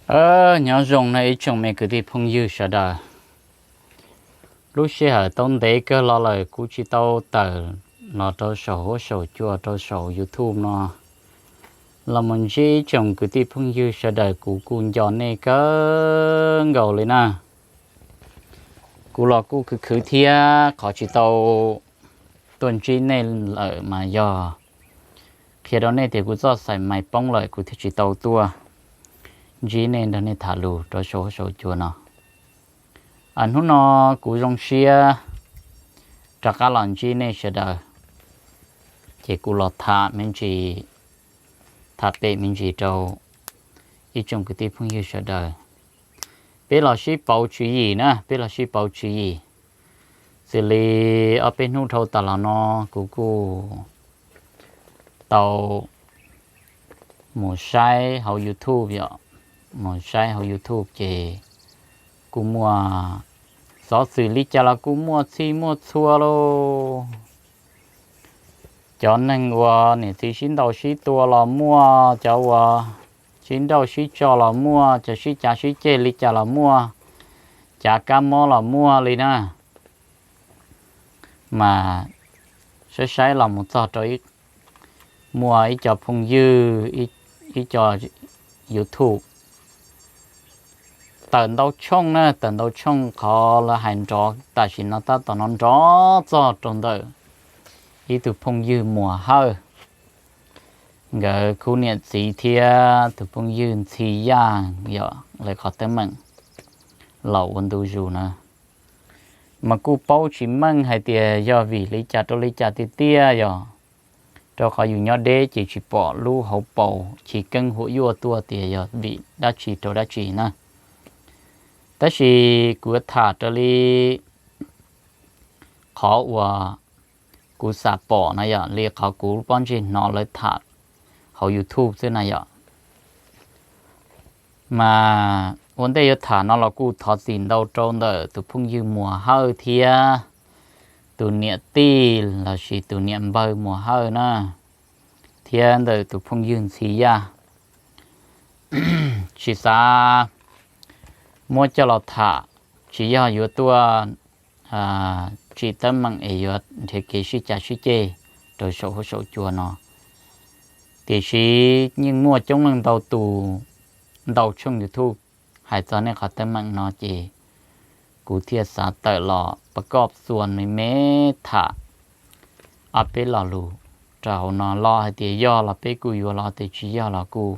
Aw, nyob zoo no ib tsoom me kwv tij phooj ywg sawv daws. Lub sij hawm tau ntev kawg los lawm kuv tsis tau tawm los rau saum huab saum cua rau saum YouTube no los mus ntsib ib tsoom kwv tij phooj ywg sawv daws, kuv kuj nco nej kawg nkaus li na. Kuv los kuj khwv khwv thiab qhov tsis tau tuaj ntsib nej lawm mas yog qhia rau nej tias kuv txoj xaim mais poob lawm kuv thiaj tsis tau tuaj ntsib nej nrog nej tham lus rau saum huab saum cua no. Hnub no kuv zoo siab rov qab los ntsib nej sawv daws, ces kuv los tham me ntsis, tham pem me ntsis rau ib tsoom kwv tij phooj ywg sawv daws. Peb los sib pauv tswv yim na, peb los sib pauv tswv yim. Xws li ob peb hnub dhau tas los no kuv kuj tau mus saib hauv YouTube yom, mus saib hauv YouTube ces kuj muaj xov xwm li cas los kuj muaj txhij muaj txhua lauj. Cov neeg uas niam txiv sib ntaus sib tua los muaj, cov uas sib nrauj sib tso los muaj, cov sib cav sib ceg li cas los muaj, cav kab mob los muaj li na. Mas saib saib los mus txog rau muaj ib co phooj ywg, ib co YouTube tawm ntau tshooj na, tawm ntau tshooj qhov lawv hais nrov tam sim no tab tom no nrov txog rau ntawm ib tug phooj ywg Muas Hawj, nkawd khub niam txiv thiab tus phooj ywg Ntxhi Yaj yom, lawv qhov teeb meem los ua ntu zus na. Mas kuj paub tsis meej hais tias yog vim li cas rau li cas tiag tiag yom, rau qhov yus nyob deb ces tsis pom lub hauv paus chiv keeb huam yuaj tuaj tias yog vim dab tsi rau dab tsi na. Tab sis kuv yuav tham raws li qhov uas kuv xam pom na yom, li qhov kuv pob ntseg hnov lawv tham hauv YouTube xwb na yom. Mas ua ntej yuav tham no los kuj thov txim ntau rau ntawm tus phooj ywg Muas Hawj thiab tus niam tij lossis tus niam npawg Muas Hawj na, thiab ntawm tus phooj ywg Ntxhi Yaj. Tsis xav muab coj los tham, tsis yog yuav tuaj tsim teeb meem es yuav nrhiav kev sib cav sib ceg rau saum huab saum cua no. Tiam sis yeej muaj coob leej ntau tus, ntau tshooj YouTube hais txog nej qhov teeb meem no ces kuv thiaj xav tawm los pas koj txuas me me tham ob peb lo lus rau hauv no. Los hais tias yog los peb kuj yuav, los tias tsis yog los kuj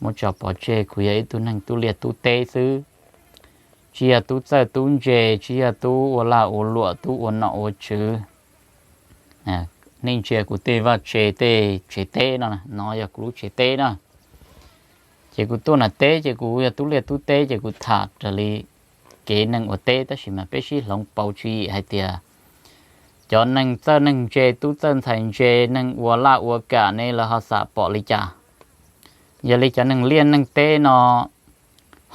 muab tso pov tseg. Kuv yog ib tug neeg tub liaj tub teb xwb, tsis yog tub txawj tub ntse, tsis yog tub ua lag ua luam, tub ua nom ua tswv. Nej ntsia kuv tej vaj tse, tej tsev teb no, no yog kuv lub tsev teb na. Ces kuv tuaj nram teb ces kuv yog tub liaj tub teb ces kuv tham raws li kev neeg ua teb, tab sis mas peb sib hloov pauv tswv yim hais tias cov neeg txawj neeg ntse, tub txawj ntxhais ntse, neeg ua laj ua kam ne lawv ho xam pom li cas. Yog li cov neeg liaj neeg teb no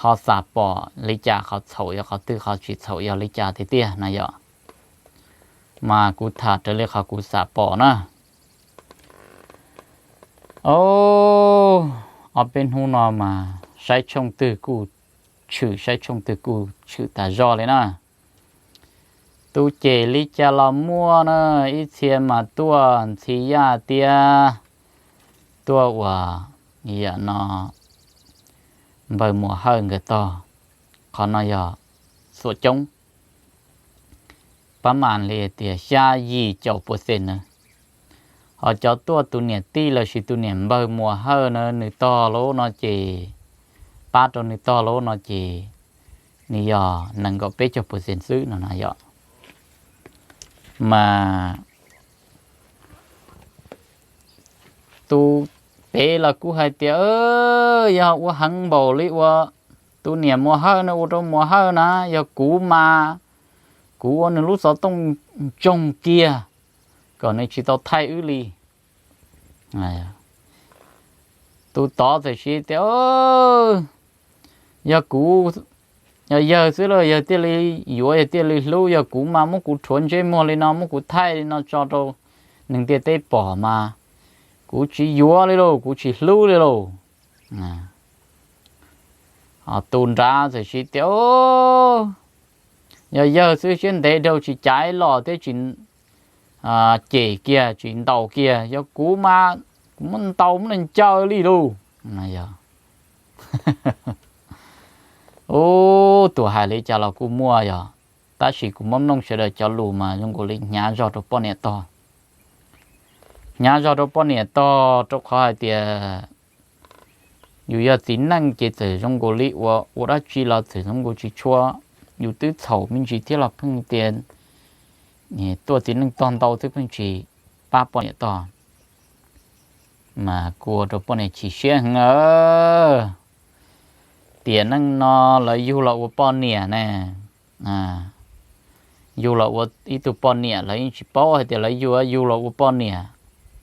ho xam pom li cas, qhov txhaum yog qhov twg, qhov tsis txhaum yog li cas tiag tiag na yom. Mas kuv tham raws li qhov kuv xam pom na. Ob peb hnub no mas saib tshooj twg kuj tshwm, saib tshooj twg kuj tshwm tas zog li na. Tus cem li cas los muaj na, ib txhia mas tuaj Ntxhi Yaj tiab, tuaj uas yam no npawg Muas Hawj nkawd tog, qhov no yog xuam coob, pab mas li tias xya yim caum puas xees na. Ho cov tuaj tus niam tij lossis tus niam npawg Muas Hawj na, nws tog lawm no ces, pab rau nws tog lawm no ces nws yog nees nkaum peb caug puas xees xwb no na yom. Mas tus pem los kuj hais tias yog ua heev npaum li uas tus niam Muas Hawj na ua rau Muas Hawj na, yog kuv mas kuv ua nws lub xov tooj ntsoog kiag kom nws tsis tau thaij wb li. Tus tod txawm siv tias yog kuv, yog yawg xwb los yawg thiaj li yuav, yawg thiaj li hlub, yog kuv mas muab kuv rhuav ntsej muag li no, muab kuv thaij li no tso rau neeg ntiaj teb pom mas kuv tsis yuav li lauj, kuv tsis hlub li lauj. Tus nrad txawm siv tias, Yog yawg xwb siab ntev dhau tsis caiv los thiab tsis cem kiag tsis ntaus kiag, yog kuv mas kuv muab ntaus muab ncaws li lauj. Ub, tus hais li cas los kuj muaj yog, tab sis kuv muab mloog sawv daws cov lus mas zoo nkaus li hnyav zog rau poj niam tog. Hnyav zog rau poj niam tog rau qhov hais tias yus yog txiv neej ces txawm zoo nkaus li ua ua dab tsi los txawm zoo nkaus tsis tshua, yus twb txhaum me ntsis thiab los pheej tias tuaj txiv neej tog ntau twb pheej tsis pab poj niam tog, mas kuj ua rau poj niam chim siab heev. Tiam neej no lawv yug los ua poj niam ne, yug los ua ib tug poj niam lawv yeej tsis paub hais tias lawv yug yug los ua poj niam.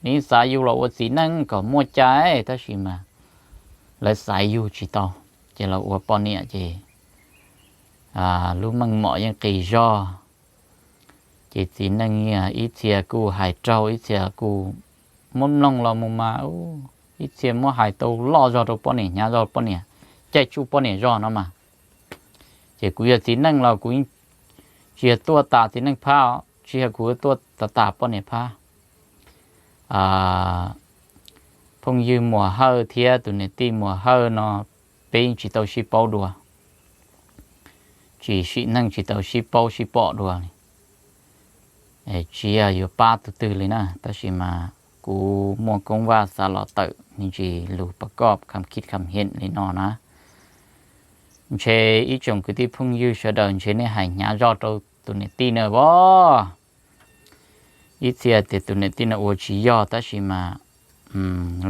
Nws yeej xav yug los ua txiv neej kom muaj cai, tab sis mas lawv xaiv yug tsis tau, ces los ua poj niam ces lub meej mom yeej qis zog. Ces txiv neej ib txhia kuj hais raug, ib txhia kuj muab mloog los mus mas ib txhia muab hais tau loj zog rau poj niam, hnyav zog poj niam, caij tsuj poj niam zog no mas. Ces kuv yog txiv neej los kuv tsis yog tuaj tas txiv neej phab, tsis yog kuv tuaj tas tas poj niam phab. Phooj ywg Muas Hawj thiab tus niam tij Muas Hawj no peb yeej tsis tau sib paub dua, tsis sim neej tsis tau sib paub sib pom dua li. Tsis yog yuav pab tus twg li na, tab sis mas kuv muaj koob vaj xav los tawm me ntsis lus pas koj kham khib kham heem li no na. Ntshe ib tsoom kwv tij phooj ywg sawv daws ntshe nej hais hnyav zog rau tus niam tij na as. Ib txhia tias tus niam tij no ua tsis yog, tab sis mas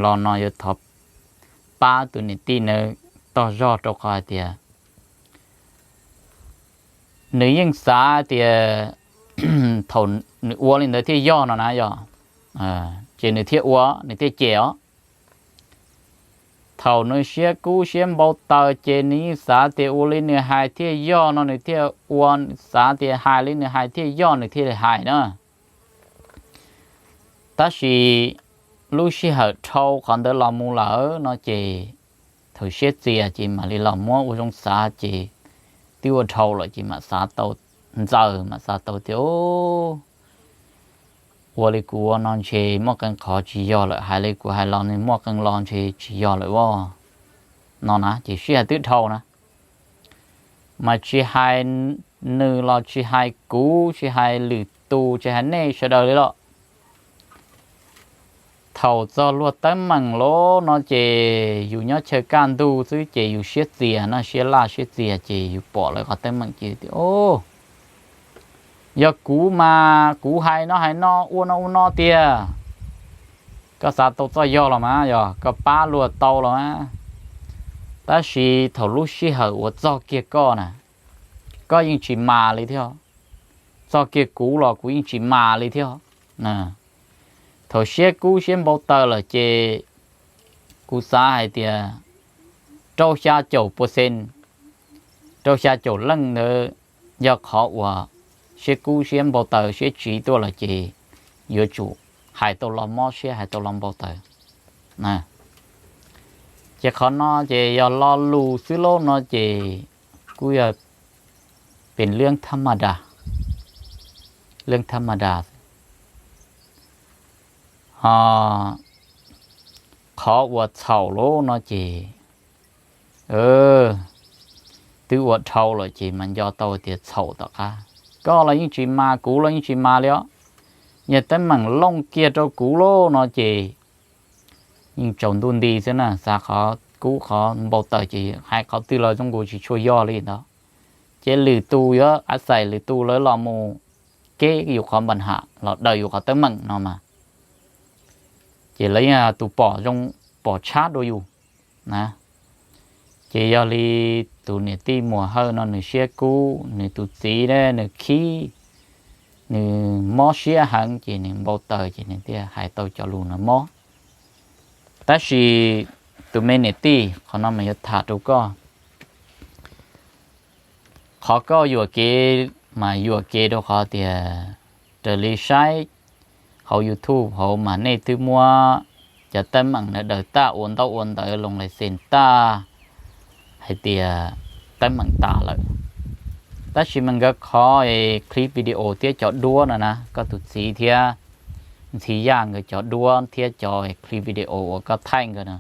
los no yuav thov pab tus niam tij na tog zog rau qhov hais tias nws yeej xav tias thaum nws ua li ntawd thiaj yog no na yog, ces nws thiaj ua nws thiaj cem os. Thaum nws siab kub siab npau taws ces nws yeej xav tias ua li nws hais thiaj yog no nws thiaj ua, xav tias hais li nws hais thiaj yog nws thiaj li hais na. Tab sis lub sij hawm dhau qhov ntawd los mus lawm no ces thaum siab txias ces mam li los muab ua zoo xav ces twb ua dhau lawm ces mam xav tau ntxaws, mam xav tau tias ua li kuv ua no ntshe muaj qee qhov tsis yog lawm, hais li kuv hais los nws muaj qee lo ntshe tsis yog lawm as no na, ces sij hawm twb dhau na. Mas tsis hais nws los tsis hais kuv, tsis hais lwm tus, tsis hais nej sawv daws li los thaum txog luag teeb meem lawm no ces yus nyob chaw kaj ntug xwb ces yus siab txias no, siab laj siab txias ces yus pom lawv qhov teeb meem ces tias, Yog kuv mas kuv hais no hais no ua no ua no tiag. Koj xav tau txoj yog los mas, yog koj pab luag tau los mas. Tab sis thaum lub sij hawm uas txog kiag koj na, koj yeej tsis mas li thiab. Txog kiag kuv los kuv yeej tsis mas li thiab. Thaum siab kub siab npau taws lawm ces kuv xav hais tias rau xya caum percent, rau xya caum leej ntawd yog qhov uas siab kub siab npau taws siab tsiv tuaj lawm ces yuav tsum hais tau los mob siab hais tau los npau taws. Ces qhov no ces yog lo lus xwb lauj no ces kuj yog pes leeb thab ma das, leeb thab ma das. Ho qhov uas txhaum lauj no ces twb ua dhau lawm ces mas nco tau tias txhaum tom qab. Koj los yeej tsis mas, kuv los yeej tsis mas li os. Yog teeb meem looj kiag rau kuv lauj no ces yeej tsaus ntuj nti xwb na, xav qhov kub qhov npau taws ces hais qhov twg los zoo nkaus tsis tshua yog li ntawd. Ces lwm tus yuav a xais lwm tus lawv los mus keb yus qhov npa ham los daws yus qhov teeb meem no mas, ces lawv yeej tus pom zoo pom tshab dua yus na. Ces yog li tus niam tij Muas Hawj no nws siab kub, nws tus txiv ne nws khib, nws mob siab heev ces nws npau taws ces nws thiaj hais tau cov lus no mob. Tab sis tus me niam tij, qhov no mas yuav tham rau koj. Qhov koj yuam kev mas yuam kev rau qhov tias raws li saib hauv YouTube hauv mas nej twb muab cov teeb meem na daws tag ua ntaub ua ntawv loo lais xees tag, hais tias teeb meem tas lawm. Tab sis mas nkawd qhov clip video thiab cov duab no na, koj tus txiv thiab Ntxhi Yaj nkawd cov duab thiab cov clip video uas koj thaij nkawd na,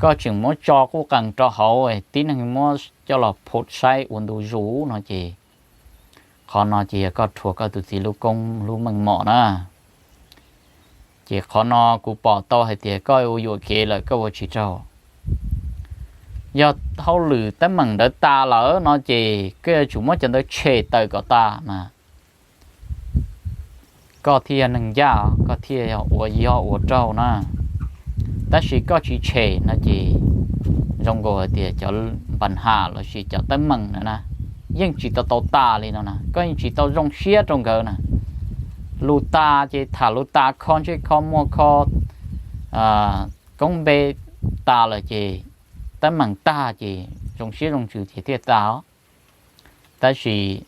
koj tseem muab tso qub qees rau hauv tib neeg muab coj los phom saib ua ntu zus no ces qhov no ces yog koj rhuav koj tus txiv lub koob lub meej mom na. Ces qhov no kuv pom tau hais tias koj ua yuam kev lawm koj ua tsis raug. Yog hauj lwm teeb meem ntawd tas lawm no ces koj yuav tsum muab cov ntawd tshem tawm kom tas mas koj thiaj yog neeg ncaj, koj thiaj yog ua yog ua raug na. Tab sis koj tsis tshem no ces zoo nkaus hais tias cov npas ham lossis cov teeb meem na na yeej tsis tau tau tas li no na, koj yeej tsis tau zoo siab rau nkawd na. Lus tas ces tham lus tas, kho ntsej kho muag, kho koob npe tas lawm ces teeb meem tag ces zoo siab zoo ntsws ces thiaj tas os. Tab sis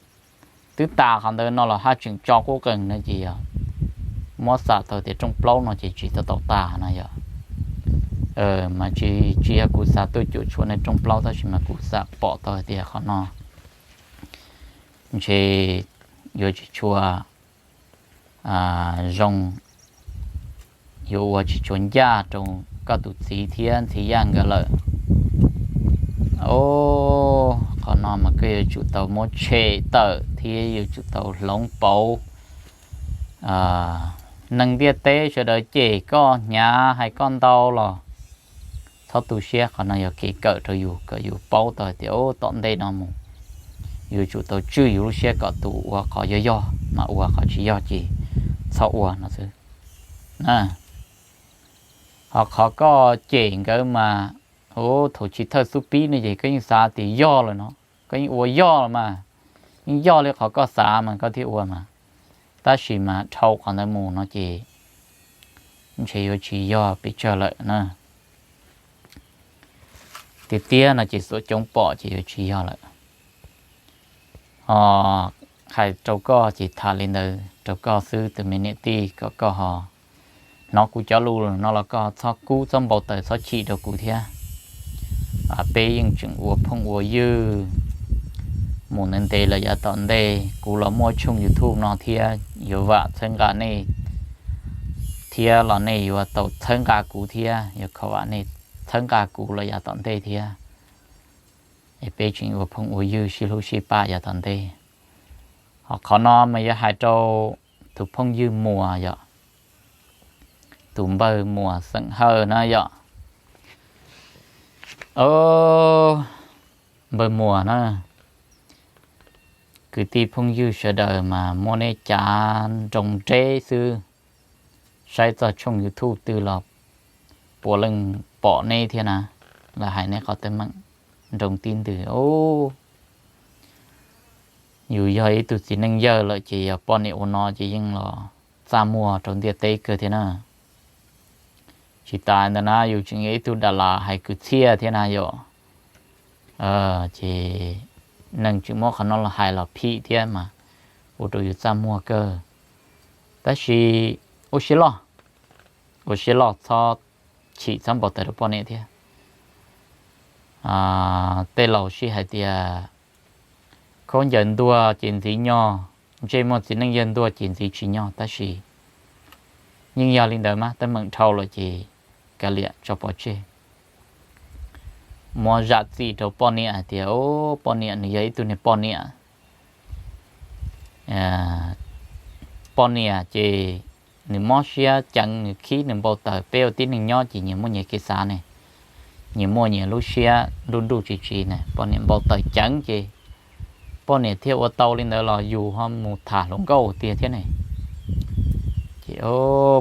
twb tas qhov ntawd no los haj tseem tso qub qees no ces yog muab xam tau tias rooj plaub no ces tsis tau tau tas no yog. Mas tsis, tsis yog kuv xav tuaj cuam tshuam nej rooj plaub tab sis mas kuv xam pom tau hais tias qhov no ntshe yuav tsis tshua zoo, yuav ua tsis tshua ncaj rau koj tus txiv thiab Ntxhi Yaj nkawd lawm. Qhov no mas koj yuav tsum tau muab tshem tawm thiab yuav tsum tau hloov pauv. Neeg ntiaj teb sawv daws cem koj hnyav hais koj ntau los txhob tu siab, qhov no yog kev kawm rau yus kom yus paub tau hais tias tom ntej no mus yuav tsum tau tswj yus lub siab kom tus ua qhov yog yog mas ua, qhov tsis yog ces txhob ua no xwb. Ho qhov koj cem nkawd mas, thaum chiv thawj xub pib no ces koj yeej xav tias yog lawm no, koj yeej ua yog los mas, yeej yog li qhov koj xav mas koj thiaj ua mas. Tab sis mas dhau qhov ntawd mus no ces ntshe yuav tsis yog pes tsawg lawm na. Tiag tiag no ces xuam coob pom ces yuav tsis yog lawm. Ho hais rau koj ces tham li ntawd rau koj xwb tus me niam tij, kom koj ho hnov kuv cov lus no los koj txhob kub txhob npau taws txhob chim rau kuv thiab. Peb yeej tseem ua phooj ua ywg mus ntev ntev los yav tom ntej. Kuv los muaj tshooj YouTube no thiab yuav vam txhawb nqa nej thiab los nej yuav tau txhawb nqa kuv thiab, yuav kho vam nej txhawb nqa kuv los yav tom ntej thiab. Es peb tseem ua phooj ua ywg sib hlub sib pab yav tom ntej. Ho qhov no mas yuav hais rau tus phooj ywg Muas yom, tus npawg Muas xeem Hawj na yom. Npawg Muas na, kwv tij phooj ywg sawv daws mas muab neb cav nroo nreb xwb. Saib txoj tshooj YouTube twg los puav leej pom neb thiab na, lawv hais neb qhov teeb meem nroo tib ntws. Yus yog ib tug txiv neej yawg lawm ces yog poj niam ua no ces yeej los txaj muag rau ntiaj teb kawg thiab na. Tsis tas ntawd na yus tseem yog ib tug das las hais kwv txhiaj thiab na yom. Ces neeg tseem muab qhov no los hais los phim thiab mas ua rau yus txaj muag kawg. Tab sis ua siab loj, ua siab loj txhob chim txhob npau taws rau poj niam thiab. Tej laus sij hais tias khaub ncaws ntuag ces ntxiv nyog, ntsej muag txiv neej yawg ntuag ces ntxiv tsis nyog, tab sis yeej yog li ntawd mas teeb meem dhau lawm ces kav liam tso pov tseg. Muab zam txim rau poj niam hais tias poj niam nws yog ib tug niag poj niam. Poj niam ces nws mob siab ceev, nws khib nws npau taws, peb ua tib neeg nyob ces nyias muaj nyias kev xav ne, nyias muaj nyias lub siab nruj nruj tsis tsis ne, poj niam npau taws ceev ces poj niam thiaj ua tau li ntawd los yus ho mus tham hluas nkauj tiag thiab ne. Ces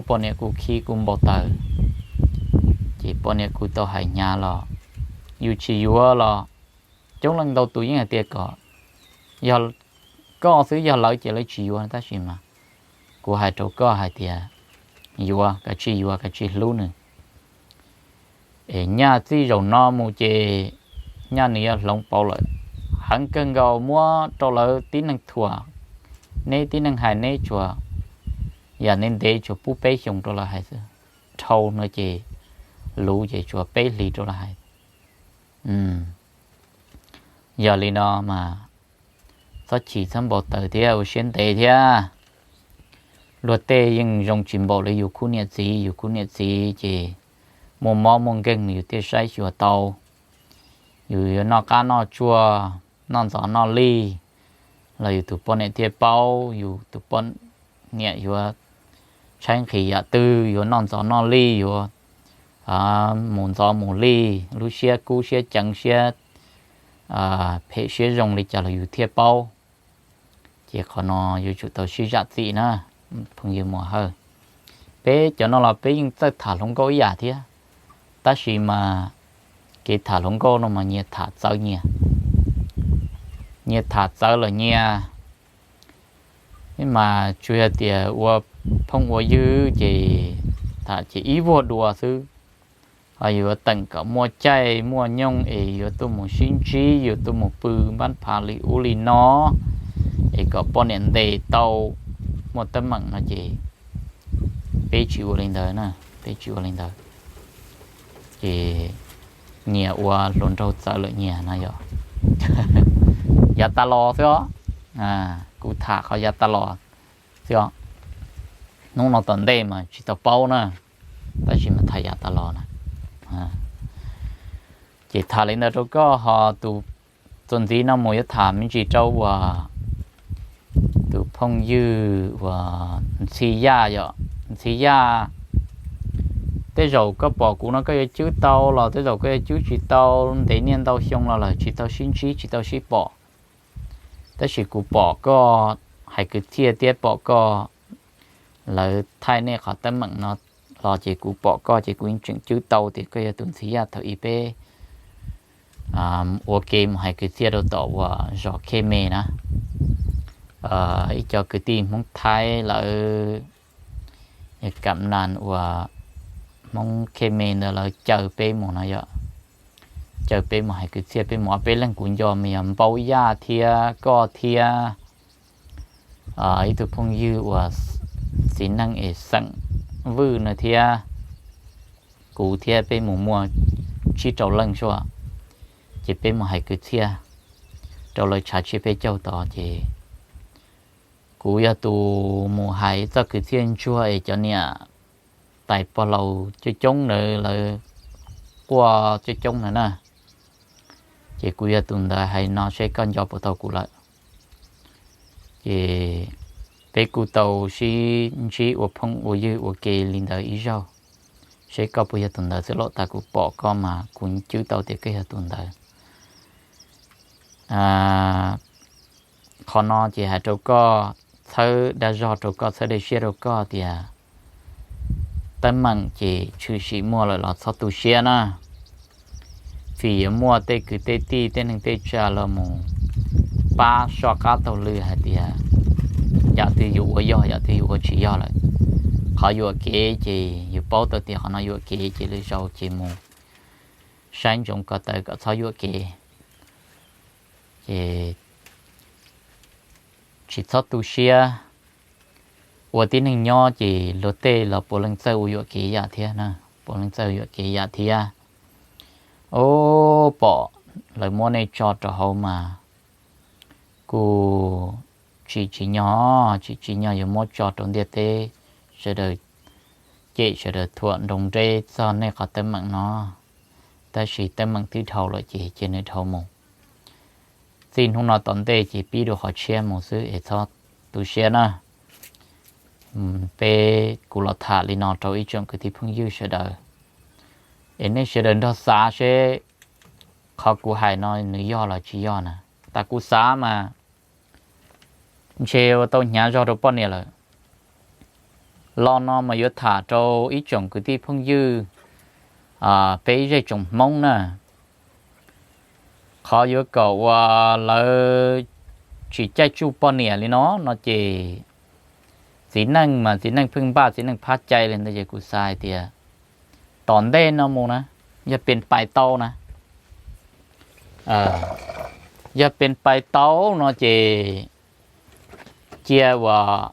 poj niam kuj khib kuj npau taws, ces poj niam kuj tau hais hnyav los yus tsis yuav los coob leej ntau tus yeej hais tias kom yog koj xwb, yog lawv ces lawv tsis yuav, tab sis mas kuv hais rau koj hais tias yuav, kav tsij yuav, kav tsij hlub nws. Es nyaj txij zaum no mus ces nyaj nws yuav hloov pauv lawm. Heev kawg nkaus muab rau lawv tib neeg thuam, neb tib neeg hais neb tsuas yam ntev ntev tsuas pub peb xyoos rau lawv hais xwb, dhau no ces luv ces tsuas peb hlis rau lawv hais. Yog li no mas txhob chim txhob npau taws thiab ua siab ntev thiab. Luag tej yeej zoo tsis npaum li yus khub niam txiv, yus khub niam txiv ces muaj mob muaj nkeeg yus thiaj saib xyuas tau. Yus yuav noj qab noj tsuag, noj ntxov noj lij los yus tus poj niam thiaj paub, yus tus poj niam yuav tshaib nqhis yam twg, yuav noj ntxov noj lij, yuav mus ntxov mus lij, lub siab kub siab ceev siab phem siab zoo li cas los yus thiaj paub. Ces qhov no yuav tsum tau sib zam txim na, phooj ywg Muas Hawj. Peb cov no los peb yeej txawj tham hluas nkauj ib yam thiab, tab sis mas kev tham hluas nkauj no mas nyias tham txawv nyias, nyias tham txawv lawm nyias, mas tsuas yog tias ua phooj ua ywg ces tham ces ib vuag dua xwb. Ho yuav teem kom muaj caij muaj nyoog es yuav tuaj mus sib ntsib, yuav tuaj mus pw npab phav li ub li no, es kom poj niam ntes tau muaj teeb meem no ces peb tsis ua li ntawd na, peb tsis ua li ntawd. Ces nyias ua hluas nraug txawv lawm nyias no yog yav tas los xwb os. Kuv tham qhov yav tas los xwb os. Hnub no tom ntej mas tsis tau paub na, tab sis mas tham yav tas los na. Ces tham li ntawd rau koj ho tus txuas ntxiv no mus yuav tham me ntsis rau uas tus phooj ywg uas Ntxhi Yaj yom. Ntxhi Yaj, tej zaum koj pom kuv no koj yuav cwb tau los tej zaum koj yuav cwb tsis tau, ntev niaj ntau xyoo los lawm tsis tau sib ntsib tsis tau sib pom. Tab sis kuv pom koj hais kwv txhiaj thiab pom koj lawv thaij nej qhov teeb meem no los ces kuv pom koj ces kuv yeej tseem cwb tau tias koj yog tus Ntxhi Yaj thaum ub peb ua ke mus hais kwv txhiaj rau tom uas zos Khe Me na. Ib co kwv tij Hmoob Thaib lawv kam nas uas Hmoob Khe Me ntawd lawv caw peb mus no yom. Caw peb mus hais kwv txhiaj, peb mus ob peb leeg, kuv nco mas yog Npaub Yaj thiab koj thiab ib tug phooj ywg uas txiv neej es xeem Vwj no thiab kuv thiab peb mus muaj tsib rau leej sua. Ces peb mus hais kwv txhiaj rau lawv tshav tsiab peb caug tod ces kuv yog tus mus hais txoj kwv txhiaj ntsuag es cov niam tais pog laus coob coob ntawd lawv quaj coob coob ntawd na. Ces kuv yog tus ntawd hais no seb koj nco puas tau kuv lawm. Ces peb kuj tau sib ntsib ua phooj ua ywg ua ke li ntawd ib zaug, seb koj puas yog tus ntawd xwb los. Tas kuv pom koj mas kuv cwb tau tias koj yog tus ntawd. Qhov no ces hais rau koj, txhawb dag zog rau koj, txhawb dag siab rau koj tias teeb meem ces tshwm sim muaj lawm los txhob tu siab na. Vim yuav muaj tej kwv tej tij tej neeg tej tsa los mus pab soj qab taug lw hais tias yam twg yuav ua yog, yam twg yuav ua tsis yog lawm. Qhov yuam kev ces yus paub tau tias qhov no yuam kev ces lwm zaus ces mus saib ntsoov ko taw kom txhob yuam kev. Ces tsis txhob tu siab. Ua tib neeg nyob ces luag tej los puav leej txawj ua yuam kev yam thiab na, puav leej txawj ua yuam kev yam thiab. Ub, pom lawv muab nej tso rau hauv mas kuj tsis tsim nyog, tsis tsim nyog yuav muab tso rau ntiaj teb, sawv daws cem sawv daws thuam nroo nreb txog nej qhov teeb meem no. Tab sis teeb meem twb dhau lawm ces cia nws dhau mus. Txij hnub no tom ntej ces pib dua qhov tshiab mus xwb es txhob tu siab na. Peb kuv los tham li no rau ib tsoom kwv tij phooj ywg sawv daws, es nej sawv daws nrog xav seb qhov kuv hais no nws yog los tsis yog na. Tas kuv xav mas ntshe ua tau hnyav zog rau poj niam lawm. Lo no mas yuav tham rau ib tsoom kwv tij phooj ywg peb ib zej tsoom Hmoob na. Qhov yuav kom uas lawv tsis caij tsuj poj niam li no no ces txiv neej mas txiv neej pheej npaj txiv neej phab cai li ntawd ces kuv xav hais tias tom ntej no mus na, yog pes pais tau na, yog pes pais tau no ces cia uas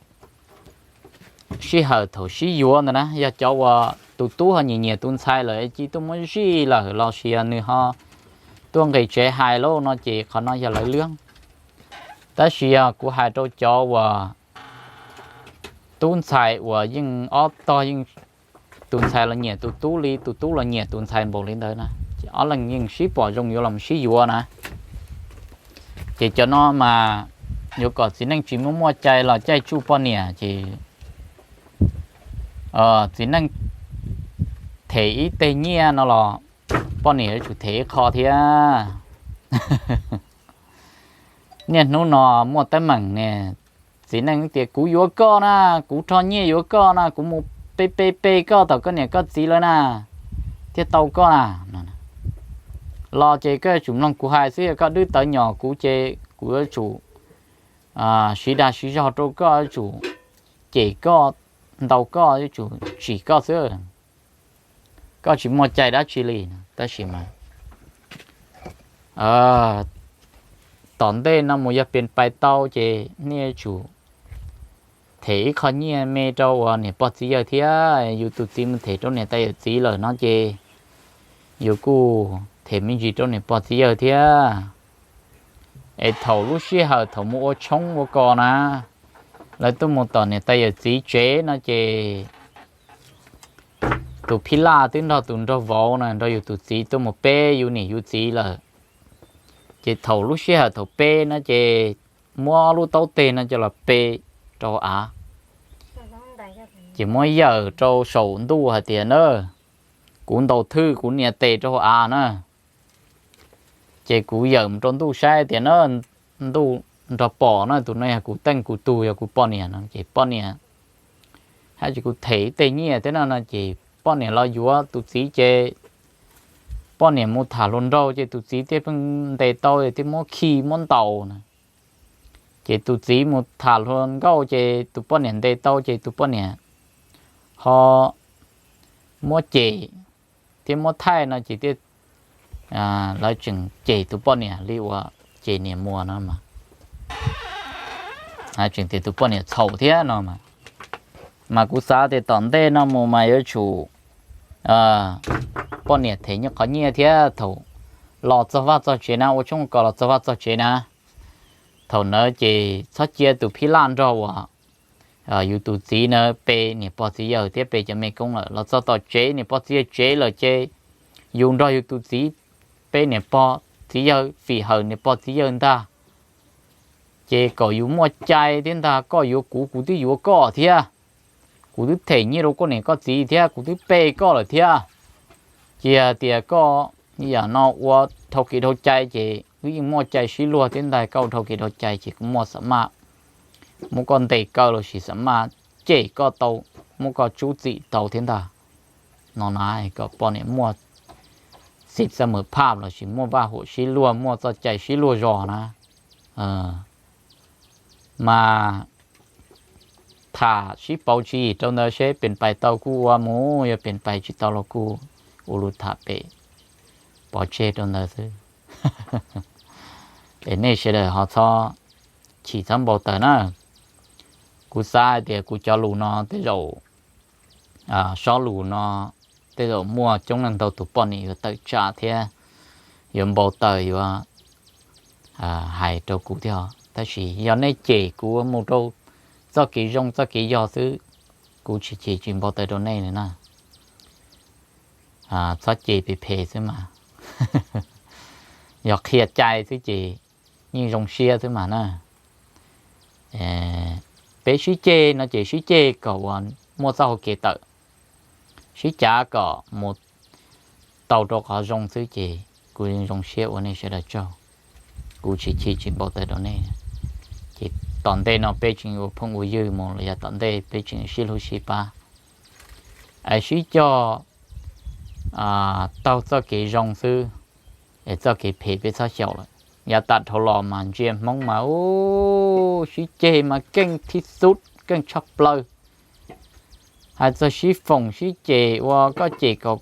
sij hawm thaum sib yuav ntawd na, yog cov uas tus tub ho nyiam nyiam tus ntxhais lawm cia tuaj muab zij lawm los sis yog nws ho tuaj nqis tsev hais lauj no ces qhov no yog lawv lub. Tab sis yog kuv hais rau cov uas tub ntxhais uas yeej ob tog yeej, tus ntxhais los nyiam tus tub li, tus tub los nyiam tus ntxhais npaum li ntawd na, ces ob leeg yeej sib pom zoo yuav los sib yuav na. Ces cov no mas yuav kom txiv neej tsis muaj muaj cai los caij tsuj poj niam ces txiv neej them ib teg nyiaj no los poj niam yuav tsum them ib qho thiab. Niaj hnub no muaj teeb meem ne, txiv neej tias kuv yuav koj na, kuv rho nyiaj yuav koj na, kuv mus pe pe pe koj tom koj niam koj txiv lawm na, thiaj tau koj na. Los ces koj yuav tsum mloog kuv hais xwb, yog koj dwb tawv nyom kuv ces kuv yuav tsum siv dag siv zog rau koj, yuav tsum cem koj, ntaus koj, yuav tsum tsim koj xwb. Koj tsis muaj cai dab tsi li. Tab sis mas tom ntej no mus yog pes pais tau ces nej yuav tsum them ib qho nyiaj me rau uas niam pog txiv yawg thiab. Yus tus txiv mus them rau niam tais yawm txiv lawm no ces yus kuj them me ntsis rau niam pog txiv yawg thiab. Es thaum lub sij hawm thaum mus ua tshoob ua kos na, lawv tuaj mus tom niam tais yawm txiv tsev no ces tus phij laj twb nrog tus nraug vauv na nrog yus tus txiv tuaj mus peb yus niam yus txiv lawm. Ces thaum lub sij hawm thaum pe no ces muab lub taub teg no coj los pe rau av, ces muab yawm rau saum ntuj hais tias na, kuv ntaus thwj kuv niam tes rau hauv av na. Ces kuv yawm mus rau ntuj saib tias na, ntuj nrog pom na, tus no yog kuv teej kuv tug, yog kuv poj niam no. Ces poj niam hais tias kuv them tej nyiaj thiab no no ces poj niam los yuav tus txiv ces poj niam mus tham hluas nraug ces tus txiv thiaj pheej ntes tau thiaj muab khi muab ntaus na. Ces tus txiv mus tham hluas nkauj ces tus poj niam ntes tau ces tus poj niam ho muab cem thiab muab thaij no ces thiaj, lawv tseem cem tus poj niam li uas cem niam muam no mas, tseem tias tus poj niam txhaum thiab no mas. Mas kuv xav tias tom ntej no mus mas yuav tsum poj niam them nyiaj qhov nyiaj thiab thaum los txog vaj txog tsev na, ua tshoob kos los txog vaj txog tsev na, thaum ntawd ces txhob cia tus phij laj nrog uas yus tus txiv na pe niam pog txiv yawg thiab pe cov me koob lawm. Los txog tom tsev niam pog txiv yawg tsev lawm ces yus nrog yus tus txiv pe niam pog txiv yawg, fim hawm niam pog txiv yawg ntag. Ces kom yus muaj cai thiab ntag, koj yuav kuv, kuv twb yuav koj thiab, kuv twb them nyiaj rau koj niam koj txiv thiab, kuv twb pe koj lawm thiab. Cia tias koj yam no ua dhau kev dhau cai ces wb yeej muaj cai sib luag thiab ntag, koj ua dhau kev dhau cai ces kuv muaj xam maj muab koj ntes kaw los sis xam maj cem koj tau, muab koj tsub txim tau thiab ntag. No na, kom poj niam muaj xib xab mawm phaj los sis muaj vaj huam sib luag, muaj txoj cai sib luag zog na. Mas tham sib pauv tswv yim rau ntawd seb pes pais tau kuj ua mus, yog pes pais tsis tau los kuj ua lus tham pem pov tseg rau ntawd xwb. Es nej sawv daws ho txhob chim txhob npau taws na. Kuv xav hais tias kuv cov lus no tej zaum, sob lus no tej zaum muaj coob leej ntau tus poj niam yuav tawm tsam thiab yuav npau taws yuav hais rau kuv thiab. Tab sis yog nej cem kuv mus rau txoj kev zoo txoj kev yog xwb, kuv tsis chim tsis npau taws rau nej li na. Txhob cem phem phem xwb mas, yog qhia cai xwb ces yeej zoo siab xwb mas na. Peb sib ceg no ces sib ceg kom uas muaj txoj hau kev tawm, sib cav kom mus tau rau qhov zoo xwb ces kuv zoo siab ua nej sawv daws tsaug. Kuv tsis chim tsis npau taws rau nej. Ces tom ntej no peb tseem ua phooj ua ywg mus los yog tom ntej peb tseem sib hlub sib pab, es sib cog taug txoj kev zoo xwb, es txoj kev phem peb txhob xyaum lawm. Yav tas dhau los mas ntsia Hmoob mas ub, sib ceg mas keej thib xub keej tshaj plaws. Hais txog sib foom sib cem uas koj cem kom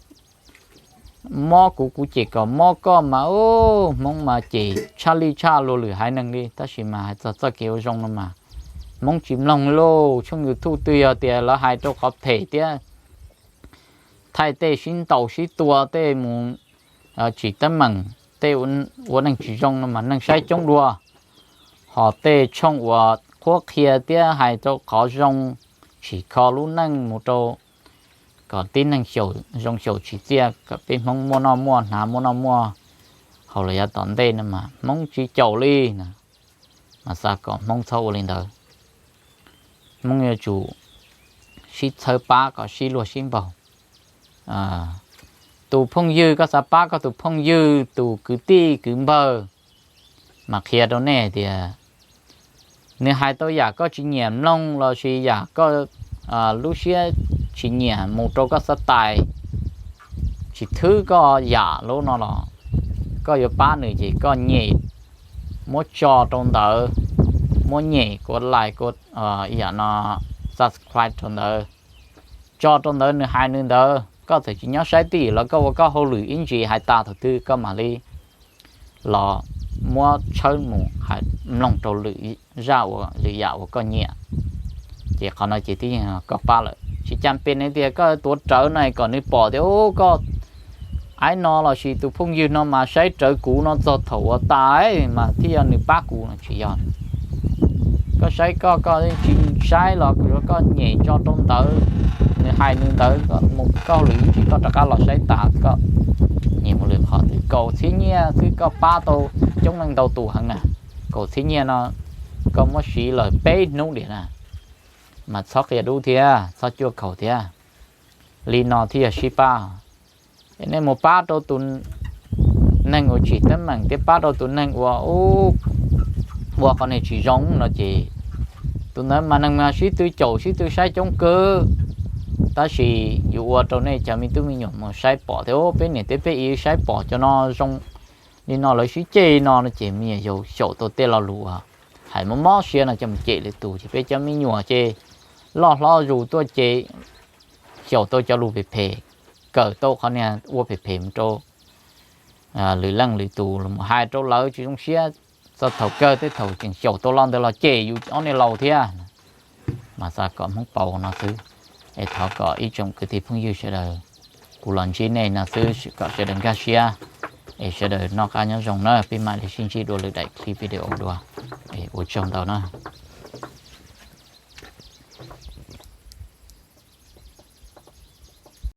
mob kuv, kuv cem kom mob koj mas ub, Hmoob mas cem tshaj lij tshaj luag lwm haiv neeg li. Tab sis mas hais txog txoj kev ua zoo no mas Hmoob tsis mloog li lauj. Tshooj YouTube twg yog tias lawv hais rau qhov phem thiab thaij tej sib ntaus sib tua tej mus tsim teeb meem tej ua neeg tsis zoo no mas neeg saib coob dua, ho tej tshooj uas qhuab qhia thiab hais rau qhov zoo tsim kho lub neej mus rau kom tib neeg xyaum zoo xyaum tsim txiaj kom peb Hmoob muaj noj muaj hnav muaj noj muaj haus los yav tom ntej no mas Hmoob tsis caum li na. Mas xav kom Hmoob txhob ua li ntawd. Hmoob yuav tsum sib txhawb pab kom sib luag sib npaug. Tus phooj ywg, koj xav pab koj tus phooj ywg, tus kwv tij kwv npawg, mas qhia rau nej tias nws hais tau yam koj tsis nyiam mloog lossis yam koj lub siab tsis nyiam mus rau koj xav tais, tsis thwb koj yam lub no los koj yuav pab nws ces koj nyem, muab tso rau ntawd, muab nyem kuv like, kuv yam no subscribe rau ntawd, tso rau ntawd, nws hais nws ntawd, koj txawm tsis nyob saib twj ywm los koj ua koj hauj lwm ib ntsis hais tas thaum twg koj mam li los muab tshawb mus hais mloog rau lwm zaj uas lwm yam uas koj nyiam. Ces qhov no ces twb yog koj pab lawm. Tsis cas pes ne tias koj tuav rawv no kom nws pom tias koj aib no lossis tus phooj ywg no mas saib rawv kuv no txog thaum uas tas mas thiaj yog nws pab kuv no tsis yog. Koj saib koj, koj tsis saib los koj nyem tso rau ntawd, nws hais nws ntawd, koj hauj lwm ib ntsis koj rov qab los saib tas koj nyem mus lwm qhov twg. Kaum txhiab nyiaj xwb koj pab tau coob leej ntau tus heev na. Kaum txhiab nyiaj no koj muab siv lawm peb hnub diam na, mas txhob qia dub thiab txhob cuaj khaum thiab. Li no thiaj yog sib pab. Es nej mus pab rau tus neeg uas tsim teeb meem thiab pab rau tus neeg uas ua qhov niag tsis zoo no ces tus ntawd mas neeg mas sib tw caum sib tw saib coob kawg. Tab sis yuav ua rau nej cov me tub me nyuam mus saib pom tias peb niam teb peb txiv saib pom cov no zoo li no lawv sib ceg li no no ces me nyuam yaus xyaum tau tej lo lus uas hais mob mob siab no coj mus cem lwm tus ces peb cov me nyuam ces loj hlob zus tuaj ces xyaum tau cov lus phem phem, kawm tau qhov niag ua phem phem mus rau lwm leej lwm tus los hais rau lawv tsis zoo siab. Txog thaum kawg tej thaum tseem xyaum tau lo ntawd los cem yus ob niag laus thiab. Mas xav kom Hmoob paus no xwb. Es thov kom ib tsoom kwv tij phooj ywg sawv daws, kuv los ntsib nej no xwb kom sawv daws nkag siab, es sawv daws noj qab nyob zoo na, peb mam li sib ntsib dua lwm daim clip video dua. Es ua tsaug ntau na.